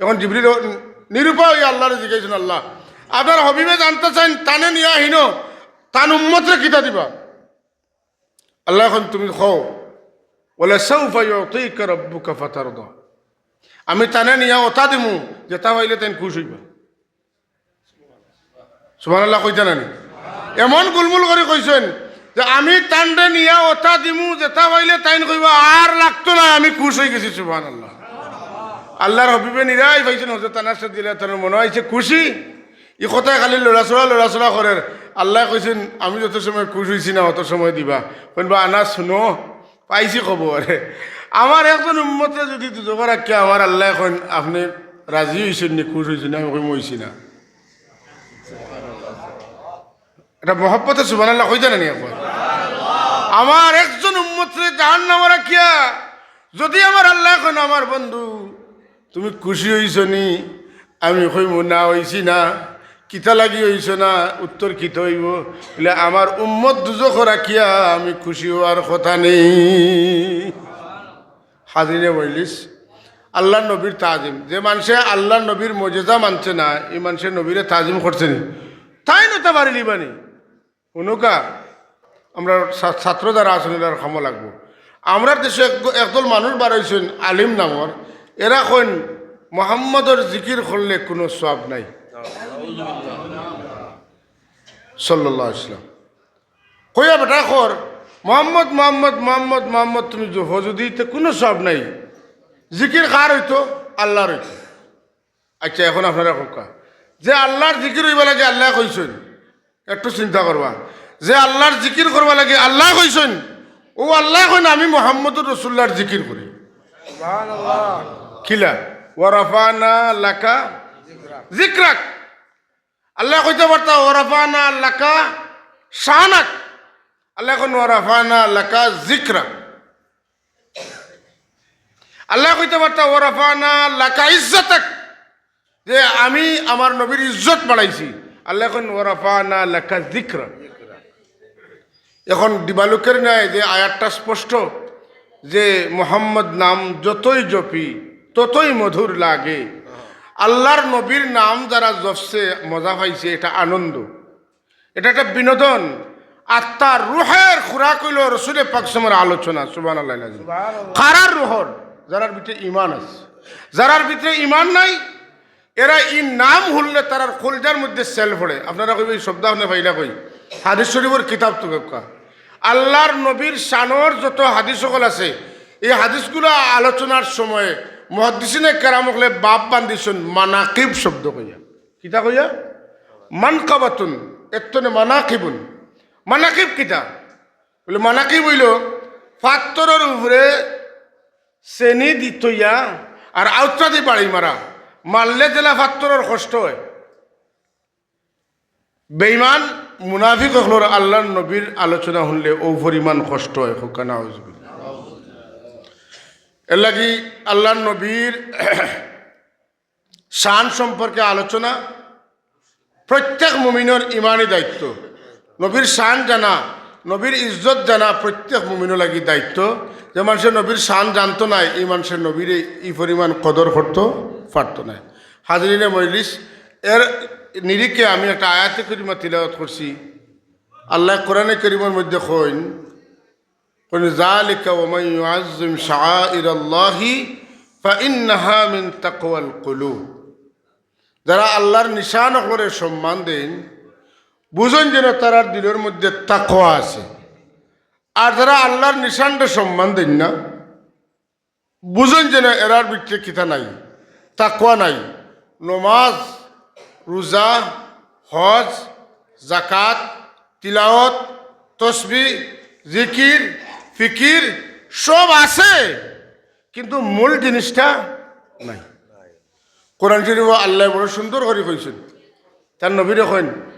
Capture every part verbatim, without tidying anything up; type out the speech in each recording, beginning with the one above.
এখন জিবরিল নিরুপায় অইয়া আল্লারে জিগাইছইন, "আল্লাহ, আপনার হবিবে জানতা চাইন, তানে নিয়া হিনো, তান উম্মতরে কিতা দিবা?" আল্লায় কইন, "তুমি কও, ওয়ালা সাউফা ইউতিকা রাব্বুকা ফাতারদা।" আমি তানে নিয়া অতা দিমু, যেতা পাইলে তাইন খুশ অইবা। সুবহানাল্লাহ কইতা নানি? এমন গুলমুল করি কইছইন যে, "আমি তানরে নিয়া অতা দিমু, যেতা পাইলে তাইন কইবা, 'আর লাগতো নায়, আমি খুশ অইগেছি।'" সুবহানাল্লাহ। আল্লার হবিবে নিরাই পাইছইন, হযরত আনাস রাদিয়াল্লাহু তাআলা আনহুর মনো অইছে খুশি। ই কথায় খালি লড়াচড়া, লড়াচড়া করের। আল্লায় কইছইন, "আমি যত সময় খুশ অইছি না, অত সময় দিবা।" কইন, "বা আনাস, হুনো, পাইছি খবর। আমার একজন উম্মতরে যুদি দুজখো রাখিয়া আমার আল্লায় কইন, 'আপনে রাজি অইছইন নি, খুশ অইছইন নি?' আমি কইমু, 'অইছি না।'" এটা মহব্বতে সুবহানাল্লাহ কইতা নানি একবার? আমার একজন উম্মতরে জাহান্নামো রাখিয়া যুদি আমার আল্লায় কইন, "আমার বন্ধু, তুমি খুশি অইছো নি?" আমি কইমু, "না, অইছি না।" "কিতা লাগি অইছো না?" উত্তর কিতা অইবো? বলে, "আমার উম্মত দুজখো রাখিয়া আমি খুশি অওয়ার কথা নেই।" হাজিরিনে মজলিস, আল্লার নবীর তাজিম। যে মানষে আল্লার নবীর মজেজা মানছে না, ই মানষে নবীরে তাজিম করছে নি? তাইন অতা পারিলিবা নি? হুনুক্কা, আমরার ছা-, ছাত্র যারা আছইন, এরার কামো লাগবো। আমরার দেশো এক, একদল মানুষ বার অইছইন, আলিম নামর, এরা কইন, "মোহাম্মদর জিকির করলে কুনু সওয়াব নাই।" সাল্লাল্লাহু আলাইহি ওয়াসাল্লাম। কইয়া বেটা কর, "মোহাম্মদ, মোহাম্মদ, মোহাম্মদ, মোহাম্মদ তুমি জপো যুদি, তে কুনু সওয়াব নাই।" জিকির কার অইতো? আল্লার অইতো। আচ্ছা, এখন আপনারা কউক্কা, যে আল্লার জিকির অইবার লাগি আল্লায় কইছইন, একটু চিন্তা করবা, যে আল্লার জিকির করবার লাগি আল্লায় কইছইন, অউ আল্লায় কইন, "আমি মুহাম্মদুর রাসূলুল্লাহর জিকির করি।" কিলা? "ওয়া রাফা'না লাকা যিকরাক।" আল্লায় কইতা পারতা, "ওয়া রাফা'না লাকা শানাক।" আল্লায় কইন, "ওয়া রাফা'না লাকা যিকরাক।" আল্লায় কইতা পারতা, "ওয়া রাফা'না লাকা ইজ্জাতাক", যে আমি আমার নবীর ইজ্জত বাড়াইছি। আল্লায় কইন, "ওয়া রাফা'না লাকা যিকরাক।" এখন দিবালকের ন্যায় যে আয়াতটা স্পষ্ট যে মোহাম্মদ নাম যতই জপি ততই মধুর লাগে। আল্লার নবীর নাম যারা জপছে, মজা পাইছে, এটা আনন্দ। এটা একটা বিনোদন। আত্মার রুহের খোরাক অইলো রসুলে পাক সাল্লাল্লাহু আলাইহি ওয়াসাল্লামর আলোচনা। সুবহানাল্লাহ। সুবহানাল্লাহ। কারার রুহর? যারার ভিতরে ইমান আছে। যারার ভিতরে ইমান নাই, এরা ই নাম হুনলে তারার কলজার মধ্যে সেল পড়ে। আপনারা কইবা, "ই শব্দ আপনে পাইলা কই?" হাদিস শরীফর কিতাব তো কউক্কা। আল্লার নবীর শানর যত হাদিস অকল আছে, ই হাদিসগুলা আলোচনার সময় মুহাদ্দিসিনে কেরাম অকলে বাব বান্ধিছইন মানাকিব শব্দ কইয়া। কিতা কইয়া? মানকাবাতুন, এর তনে মানাকিবুন। মানাকিব কিতা? বলে, মানাকিব অইলো ফাত্তরর উপরে চেনি দি থইয়া আর আউতরা দি বাড়ি মারা। মারলে যেলা ফাত্তরর কষ্ট অয়, বেইমান মুনাফিক অকলর আল্লার নবীর আলোচনা হুনলে অউ পরিমাণ কষ্ট অয়। কউক্কা নাউজুবিল্লাহ। এরলাগি আল্লার নবীর শান সম্পর্কে আলোচনা প্রত্যেক মুমিনর ইমানি দায়িত্ব। নবীর শান জানা, নবীর ইজ্জত জানা প্রত্যেক মুমিনর লাগি দায়িত্ব। যে মানষে নবীর শান জানতো নায়, ই মানষে নবীরে ই পরিমাণ কদর করতো পারতো নায়। হাজিরিনে মজলিস, এর নিরিখে আমি একটা আয়াতে করিমা তিলাওয়াত করছি। আল্লায় কোরআনে করিমর মধ্যে কইন, কইন, "যালিকা ওয়া মান ইউআজ্জিম শাআইরাল্লাহি ফাইন্নাহা মিন তাকওয়াল কুলুব।" যারা আল্লার নিশান অকলরে সম্মান দেইন, বুঝইন যেন তারার দিলর মধ্যে তাকওয়া আছে। আর যারা আল্লার নিশানরে সম্মান দেইন না, বুঝইন যেন এরার ভিতরে কিতা নাই, তাকওয়া নাই। নমাজ, রুজা, হজ, জাকাত, তিলাওয়াত, তসবিহ, জিকির, ফিকির সব আছে, কিন্তু মূল জিনিসটা নাই। কোরআন শরীফো আল্লায় বড় সুন্দর করি কইছইন, তান নবীরে কইন,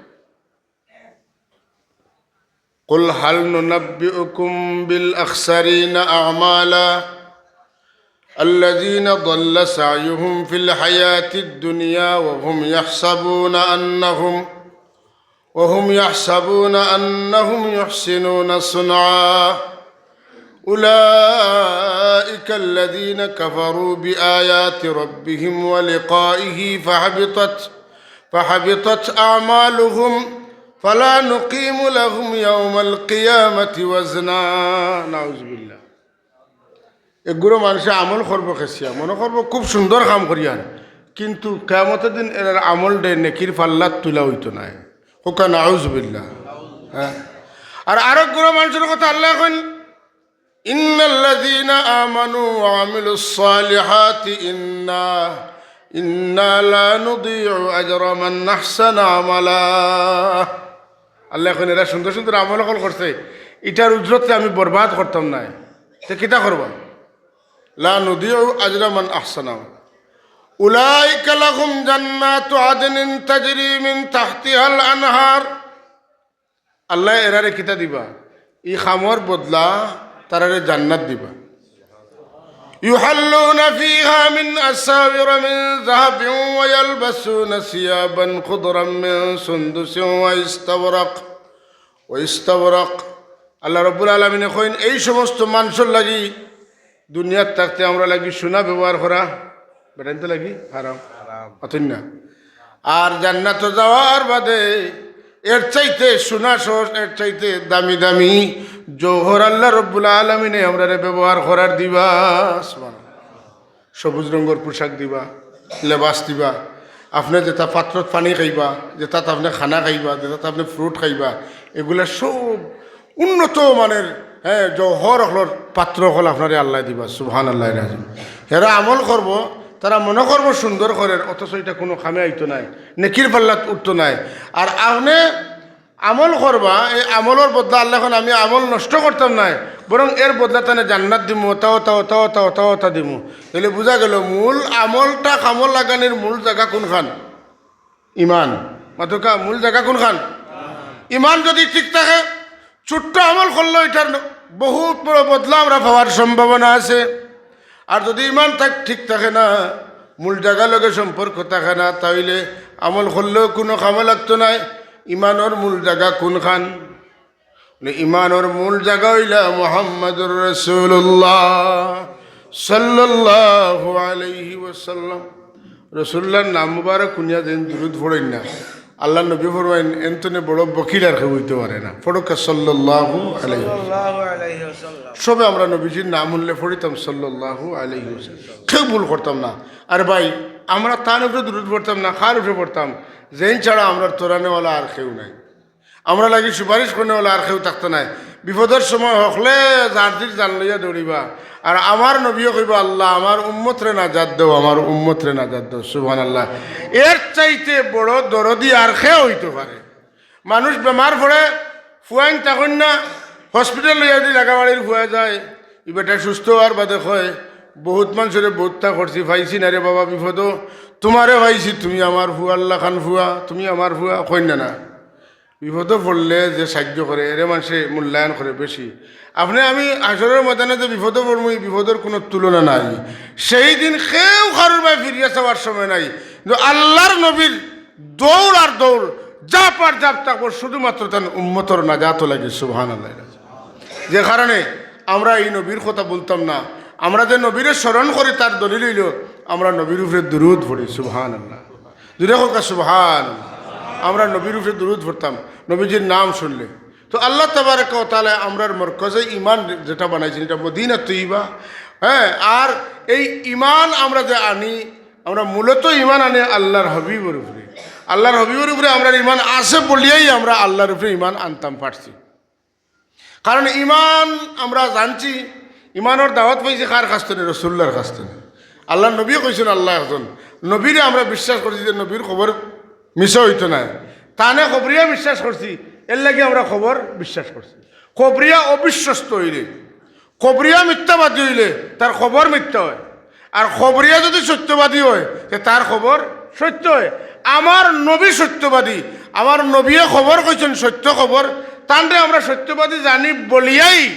قل هل ننبئكم بالأخسرين أعمالا الذين ضل سعيهم في الحياة الدنيا وهم يحسبون أنهم وهم يحسبون أنهم يحسنون صنعا أولئك الذين كفروا بآيات ربهم ولقائه فحبطت فحبطت أعمالهم فلا نقيم لهم يوم القيامة وزنا. নাউজুবিল্লাহ। এগুলো মানুষে আমল করবো খেসিয়া, মনে করবো খুব সুন্দর কাম করিয়ার, কিন্তু কিয়ামতের দিন এরার আমল দে নেকির পাল্লাত তুলা অইতো নায়। কউক্কা নাউজুবিল্লাহ। হ্যাঁ। আর আরো গুলো মানুষের কথা আল্লায় কইন, إن الذين آمنوا وعملوا الصالحات إنا إنا لا نضيع أجر من أحسن عملا। আল্লায় কইন, এরা সুন্দর সুন্দর আমল অকল করছে, ইটার উজরতে আমি বরবাদ করতাম নায়। তে কিতা করবা? لا نضيع أجر من أحسن عملا। أولئك لهم جنات عدن تجري من تحتها الأنهار। আল্লায় এরারে কিতা দিবা? ই কামর বদলা তারারে জান্নাত দিবা। يحلون فيها من أساور من ذهب ويلبسون ثيابا خضرا من سندس واستبرق واستبرق। আল্লাহ রব্বুল আলামিনে কইন, এই সমস্ত মানুষর লাগি দুনিয়াত থাকতে আমরার লাগি সোনা ব্যবহার করা, বেটাইনতো লাগি হারাম। হারাম। অতএব না। আর জান্নাতো যাওয়ার বাদে এর চাইতে সোনা সহ, এর চাইতে দামি দামি জওহর আল্লাহ রব্বুল আলামিনে আমরারে ব্যবহার করার দিবা। সুবহানাল্লাহ। সবুজ রঙর পোশাক দিবা, লেবাস দিবা, আপনে যেটা পাত্রত পানি খাইবা, যেটাত আপনে খানা খাইবা, যেটাত আপনে ফ্রুট খাইবা, এগুলা সব উন্নত মানের, হ্যাঁ, জওহর অকলর পাত্র অকল আপনারে আল্লায় দিবা। সুবহানাল্লাহিল আজিম। হেরা আমল করবো, তারা মনে করবো সুন্দর করের, অথচ ইটা কুনু কামে আইতো নায়, নেকির পাল্লাত উঠতো নায়। আর আপনে আমল করবা, এই আমলর বদলা আল্লায় কইন আমি আমল নষ্ট করতাম নায়, বরং এর বদলা তানে জান্নাত দিমু, অতা অতা অতা অতা অতা অতা দিমু। তাইলে বুঝা গেল মূল আমলটা কামো লাগানির মূল জাগা কুনখান? ইমান। মাতউক্কা, মূল জাগা কুনখান? ইমান যদি ঠিক থাকে, ছোট্ট আমল করলেও ইটার বহুত বড় বদলা আমরা পাওয়ার সম্ভাবনা আছে। আর যদি ইমান থাক-, ঠিক থাকে না, মূল জাগার লগে সম্পর্ক থাকে না, তাইলে আমল করলেও কুনু কামো লাগতো নায়। ইমানর মূল জাগা কুনখান? বলে, ইমানর মূল জাগা অইলা মুহাম্মাদুর রাসূলুল্লাহ সাল্লাল্লাহু আলাইহি ওয়াসাল্লাম। রাসূলুল্লাহর নাম মুবারক হুনিয়া যেইন দুরুদ পড়ইন না, আল্লাহর নবী ফরমাইন, এন তনে বড় বকিল আর কেউ অইতো পারে না। পড়উক্কা সাল্লাল্লাহু আলাইহি ওয়াসাল্লাম। সাল্লাল্লাহু আলাইহি ওয়াসাল্লাম। সবে আমরা নবীজির নাম হুনলে পড়িতাম সাল্লাল্লাহু আলাইহি ওয়াসাল্লাম। কেউ ভুল করতাম না। আর ভাই, আমরা তান উপরে দুরুদ পড়তাম না, কার উপরে পড়তাম? যেইন ছাড়া আমরার তরানেওয়ালা আর কেউ নাই। আমরার লাগি সুপারিশ করনেওয়ালা আর কেউ থাকতো নায়। বিপদর সময় হকলে জার্দির জান লইয়া দৌড়িবা। আর আমার নবীয়ে কইবা, "আল্লাহ, আমার উম্মতরে নাজাত দেও, আমার উম্মতরে নাজাত দেও।" সুবহানাল্লাহ। এর চাইতে বড় দরদি আর কে অইতো পারে? মানুষ বেমার পড়ে, ফুয়াইন থাকইন না, হসপিটাল লইয়া দি লাগাবাড়ির ফুয়া যায়। ই বেটা সুস্থ অওয়ার বাদে কয়, "বহুত মানষরে বহুততা করছি, পাইছি না রে বাবা বিপদো, তুমারে পাইছি, তুমি আমার ফুয়ার লাখান ফুয়া, তুমি আমার ফুয়া", কইন না না? বিপদো পড়লে যে সাইয্য করে, এরে মানষে মূল্যায়ন করে বেশি। আপনে আমি হাশরর ময়দানে যে বিপদো পড়মু, ই বিপদর কুনু তুলনা নাই। সেই দিন কেউ কারুর বায় ফিরিয়া চাওয়ার সময় নাই। কিন্তু আল্লাহর নবীর দৌড় আর দৌড়, জাপ আর জাপ থাকবো শুধুমাত্র তান উম্মতর নাজাতো লাগি। সুবহানাল্লাহ। যে কারণে আমরা ই নবীর কথা ভুলতাম না। আমরা যে নবীরে স্মরণ করি, তার দলিল অইলো আমরা নবীর উপরে দুরুদ পড়ি। সুবহানাল্লাহ। জুরে কউক্কা সুবহানাল্লাহ। আমরা নবীর উপরে দুরুদ পড়তাম, নবীজির নাম শুনলে। তো আল্লাহ তাবারাকা ওয়া তাআলা আমরার মরকজে ইমান যেটা বানাইছইন, ইটা মদিনা তৈয়বা। হ্যাঁ, আর এই ইমান আমরা যে আনি, আমরা মূলত ইমান আনি আল্লাহর হাবিবর উপরে। আল্লাহর হাবিবর উপরে আমরার ইমান আছে বলিয়াই আমরা আল্লাহর উপরে ইমান আনতাম পারছি। কারণ ইমান আমরা জানছি, ইমানর দাওয়াত পাইছি কার কাছ থনে? রাসূলুল্লাহর কাছ থনে। আল্লাহর নবীয়ে কইছইন আল্লাহ একজন। নবীরে আমরা বিশ্বাস করছি যে নবীর খবর মিছা অইতো নায়। তানে খবরিয়া বিশ্বাস করছি, এরলাগি আমরা খবর বিশ্বাস করছি। খবরিয়া অবিশ্বস্ত অইলে, খবরিয়া মিথ্যাবাদী অইলে তার খবর মিথ্যা অয়। আর খবরিয়া যুদি সত্যবাদী অয়, তে তার খবর সত্য অয়। আমার নবী সত্যবাদী, আমার নবীয়ে খবর কইছইন সত্য খবর, তানরে আমরা সত্যবাদী জানি বলিয়াই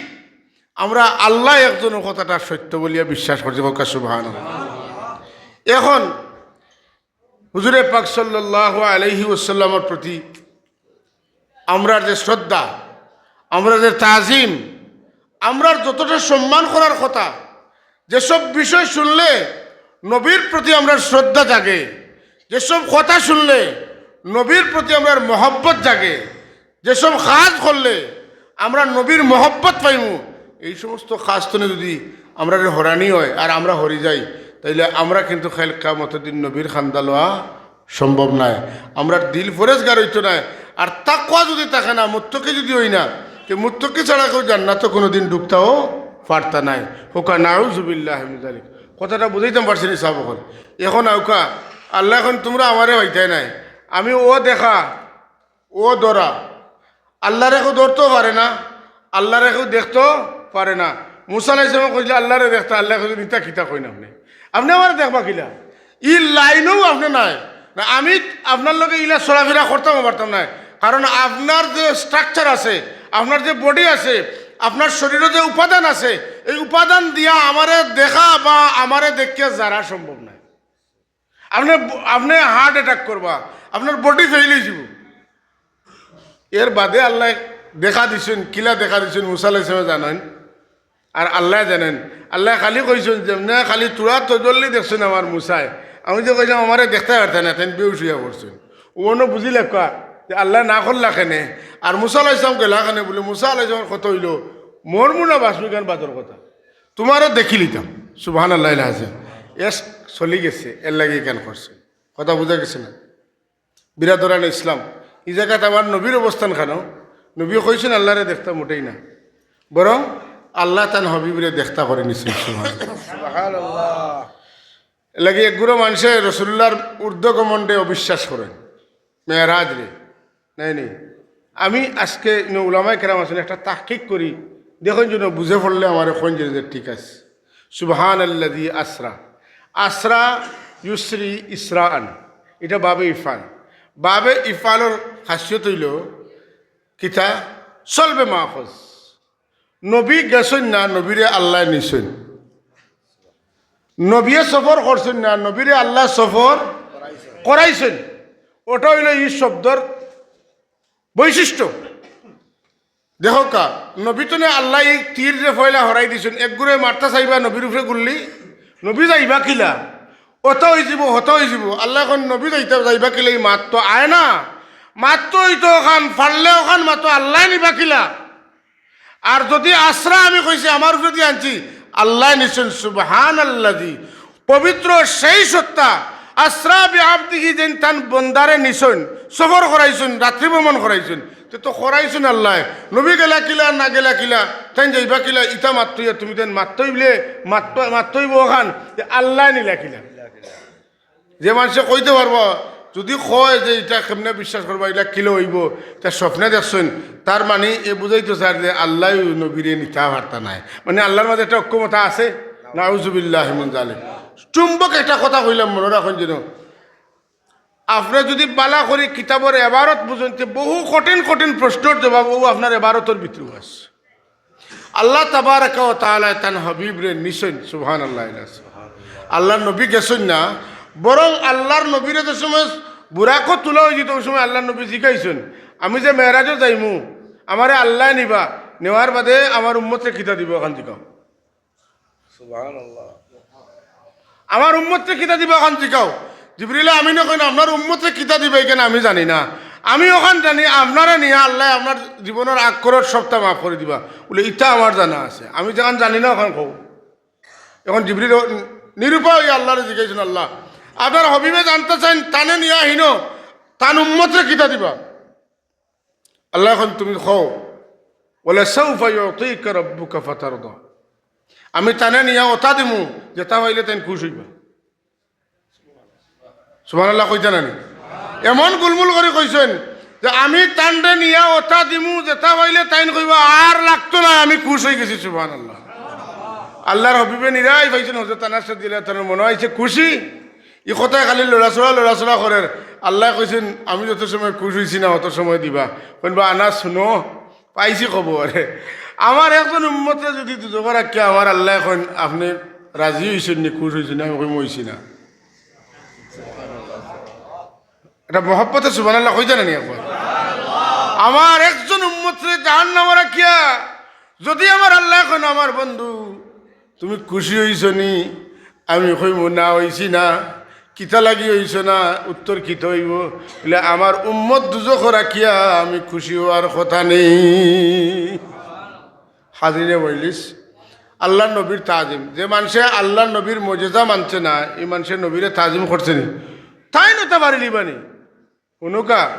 আমরা আল্লাহ একজনর কথাটা সত্য বলিয়া বিশ্বাস করছি। কউক্কা সুবহানাল্লাহ। এখন হুজুরে পাক সাল্লাল্লাহু আলাইহি ওয়াসাল্লামর প্রতি আমরার যে শ্রদ্ধা, আমরার যে তাজিম, আমরার যতটা সম্মান করার কথা, যেসব বিষয় শুনলে নবীর প্রতি আমরার শ্রদ্ধা জাগে, যেসব কথা শুনলে নবীর প্রতি আমরার মহব্বত জাগে, যেসব কাজ করলে আমরা নবীর মহব্বত পাইমু, এই সমস্ত কাজ তনে যদি আমরারে হরানি হয় আর আমরা হরি যাই, তাইলে আমরা কিন্তু কাইল কিয়ামতর দিন নবীর কান্দা লওয়া সম্ভব নায়। আমরার দিল পরেজগার অইতো নায়। আর তাকওয়া যদি থাকে না, মুত্তাকি যদি অই না, তে মুত্তাকি ছাড়া কেউ জান্নাতো কুনুদিন ঢুকতাও পারতা নায়। কউক্কা নাউজুবিল্লাহি মিন যালিক। কথাটা বুঝাইতাম পারছি নি সাব অকল? এখন আউক্কা, আল্লায় কইন তুমরা আমারে পাইতায় নায়, আমি অউ দেখা, অউ ধরা, আল্লারে কেউ ধরতেও পারে না, আল্লারে কেউ দেখতেও পারে না। মুসা আলাইহিস সালামে কইছলা আল্লারে দেখতা, আল্লায় কইছইন, "ইতা কিতা কইন আপনে? আপনে আমারে দেখবা কিলা? ই লাইনেও আপনে নায়। না, আমি আপনার লগে ইলা চলাফিরা করতামও পারতাম নায়। কারণ আপনার যে structure আছে, আপনার যে body আছে, আপনার শরীরো যে উপাদান আছে, এই উপাদান দিয়া আমারে দেখা বা আমারে দেখিয়া জানা সম্ভব নায়।" আপনে, আপনে heart attack করবা, আপনার body fail অইযিবো। এর বাদে আল্লায় দেখা দিছইন, কিলা দেখা দিছইন মুসা আলাইহিস সালামে জানইন, আর আল্লায় জানইন। আল্লায় খালি কইছইন, "যেমনে খালি থুড়া তজল্লি দেখছইন আমার মুসায়, আমি যে কইলাম আমারে দেখতায় পারতা নায়, তাইন বেহুশ অইয়া পড়ছইন।" অনো বুঝিলাউক্কা যে আল্লায় না করলা কেনে, আর মুসা আলাইহিস সালাম গেলা কেনে। বুলে মুসা আলাইহিস সালামর কথা অইলো, "মরমু না বাচমু ইখান বাদর কথা, তুমারে দেখিলিতাম।" সুবহানাল্লাহিল আযীম। এশক চলি গেছে, এরলাগি ইখান করছে। কথা বুঝা গেছে না? বিরাদরানে ইসলাম, ই জাগাত আমার নবীর অবস্থান খানো, নবীয়ে কইছইন আল্লারে দেখতা মোটেই না, বরং আল্লায় তান হাবিবরে দেখতা করি নিছইন। সুবহানাল্লাহ। সুবহানাল্লাহ। এরলাগি একগুলো মানষে রসুলুল্লাহর ঊর্ধ্বগমনরে অবিশ্বাস করইন, মেরাজরে। নায় নি? আমি আজকে ইনো উলামায়ে কেরাম আছইন, একটা তাহকিক করি, দেখইন যেন বুঝে পড়লে আমারে কইন যেন যে ঠিক আছে। সুবহানাল্লাযী আসরা, আসরা ইউসরি ইসরাআন, ইটা বাবে ইফআল। বাবে ইফআলর খাসিয়ত অইলো কিতা? সলবে মাখুজ। নবী গেছইন না, নবীরে আল্লায় নিছইন। নবীয়ে সফর করছইন না, নবীরে আল্লায় সফর করাইছইন। ওটা অইলো ই শব্দর বৈশিষ্ট্য। দেখউক্কা, নবী তনে আল্লায় ই তীররে পয়লা হরাই দিছইন, একগুরে মারতা চাইবা নবীর উপরে গুল্লি, নবী যাইবা কিলা? অতা অইযিবো, হতা অইযিবো। আল্লায় কইন নবী যাইতা, যাইবা কিলা, ই মাত তো আয় না। মাত তো অইতো অখান, পারলে অখান মাতো, আল্লায় নিবা কিলা? আর যুদি আসরা আমি কইছি, আমার উপরেদি আনছি, আল্লায় নিছইন। সুবহানাল্লাযী, পবিত্র সেই সত্তা, আসরা বিআবদিহি, যেইন তান বন্দারে নিছইন, সফর করাইছইন, রাত্রি ভ্রমণ করাইছইন, তে তো করাইছইন আল্লায়। নবী গেলা কিলা, না গেলা কিলা, তাইন যাইবা কিলা, ইতা মাত্তইয়া তুমি তাইন মাত্তইবলে, মাত্ত-, মাত্তইবো অখান, তে আল্লায় নিলা কিলা? যে মানষে কইতে পারবো, যুদি কয় যে ইটা কেমনে বিশ্বাস করবা, ইলা কিলা অইবো, তা স্বপ্নে দেখছইন, তার মানে এ বুঝাইতো চার যে আল্লায় নবীরে নিতা পারতা নায়, মানে আল্লার মাঝে একটা অক্ষমতা আছে। নাউজুবিল্লাহি মিন যালিক। চুম্বক একটা কথা কইলাম, মনো রাখইন যেন, আপনে যুদি বালা করি কিতাবর এবারত বুঝইন, তে বহু কঠিন কঠিন প্রশ্নর জবাব অউ আপনার এবারতর ভিতরেউ আছে। আল্লাহ তাবারাকা ওয়া তাআলায় তান হাবিবরে নিছইন, সুবহানাল্লাহ। আল্লার নবী গেছইন না, বরং আল্লার নবীরে যে সময় বুরাকো তুলা অইযিতো, অউ সময় আল্লার নবী জিকাইছইন, "আমি যে মেরাজো যাইমু, আমারে আল্লায় নিবা, নেওয়ার বাদে আমার উম্মতরে কিতা দিবা, অখান জিকাও।" সুবহানাল্লাহ। আমার উম্মতরে কিতা দিবা, অখান জিকাও। জিবরিলে আমিনে কইন, "আপনার উম্মতরে কিতা দিবা, ইখান আমি জানি না। আমি অখান জানি, আপনারে নিয়া আল্লায় আপনার জীবনর আক্করর সবটা মাফ করি দিবা।" বুলে, "ইতা আমার জানা আছে, আমি যেখান জানি না, অখান কও।" এখন জিবরিল নিরুপায় অইয়া আল্লারে জিকাইছইন, "আল্লাহ, আপনার হাবিবে জানতা চাইন, তানে নিয়া হিনো, তান উম্মতরে কিতা দিবা?" আল্লায় কইন, "তুমি কও, ওয়ালা সাউফা ইউতিকা রাব্বুকা ফাতারদা।" আমি তানে নিয়া অতা দিমু, যেতা পাইলে তাইন খুশ অইবা। সুবহানাল্লাহ কইতা নানি? এমন গুলমুল করি কইছইন যে, "আমি তানরে নিয়া অতা দিমু, যেতা পাইলে তাইন কইবা, 'আর লাগতো নায়, আমি খুশ অইগেছি।'" সুবহানাল্লাহ। আল্লার হাবিবে নিরাই পাইছইন, হযরত আনাস রাদিয়াল্লাহু তাআলা আনহুর মনো অইছে খুশি। ই কথায় খালি লড়াচড়া, লড়াচড়া করের। আল্লায় কইছইন, "আমি যত সময় খুশ অইছি না, অত সময় দিবা।" কইন, "বা আনাস, হুনো, পাইছি খবর। আমার একজন উম্মতরে যুদি দুজখো রাখিয়া আমার আল্লায় কইন, 'আপনে রাজি অইছইন নি, খুশ অইছইন নি?' আমি কইমু, 'অইছি না।'" এটা মহব্বতে সুবহানাল্লাহ কইতা নানি একবার? আমার একজন উম্মতরে জাহান্নামো রাখিয়া যদি আমার আল্লায় কইন, "আমার বন্ধু, তুমি খুশি অইছো নি?" আমি কইমু, "না, অইছি না।" "কিতা লাগি অইছো না?" উত্তর কিতা অইবো? বলে, "আমার উম্মত দুজখো রাখিয়া আমি খুশি অওয়ার কথা নেই।" হাজিরিনে মজলিস, আল্লার নবীর তাজিম। যে মানষে আল্লার নবীর মজেজা মানছে না, ই মানষে নবীরে তাজিম করছে নি? তাইন অতা পারিলিবা নি? হুনউক্কা,